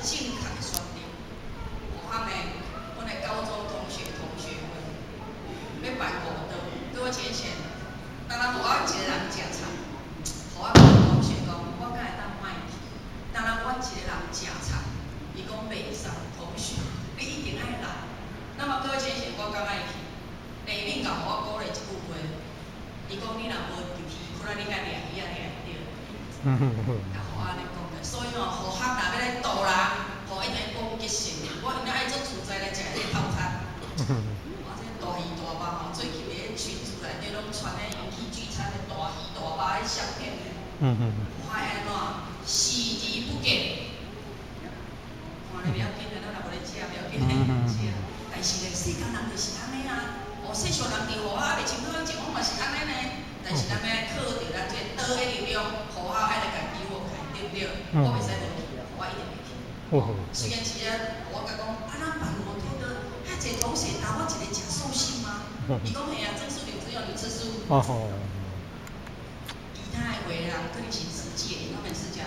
正確的選擇。無哈呢，阮的高中同學同學會欲辦五頓，各位淺顯，當然予我一個人食菜，予我同學講，我敢會當莫去？當然我一個人食菜，伊講袂使，同學，你一定愛來。那麼各位淺顯，我敢愛去？內面共我鼓勵一句話，伊講你若無入去，可能你遐掠魚仔掠會著。共我按呢講的，所以吼，予學若欲來渡人，吼一定攻擊性的。我應該愛做自在來食彼個套餐。我這大魚大肉吼，最近佇咧群組內底攏傳咧因去聚餐的大魚大肉彼相片。我愛按怎？視而不見。看咧袂要緊啦，咱若無咧食，袂要緊咧食。但是咧，世間人就是按呢啊。哦，世俗人佇予我猶未清楚咱情況嘛是按呢呢。但是咱欲靠著咱這個道的力量，予我愛來共救我開，對毋對？我袂使無去，我一定會去。雖然是啊，我共講，啊，咱辦五頓，遐濟同學，焦我一個食素心嗎？伊講嘿啊，曾素玲只有你吃素。其他的話人可能是直接，他們是講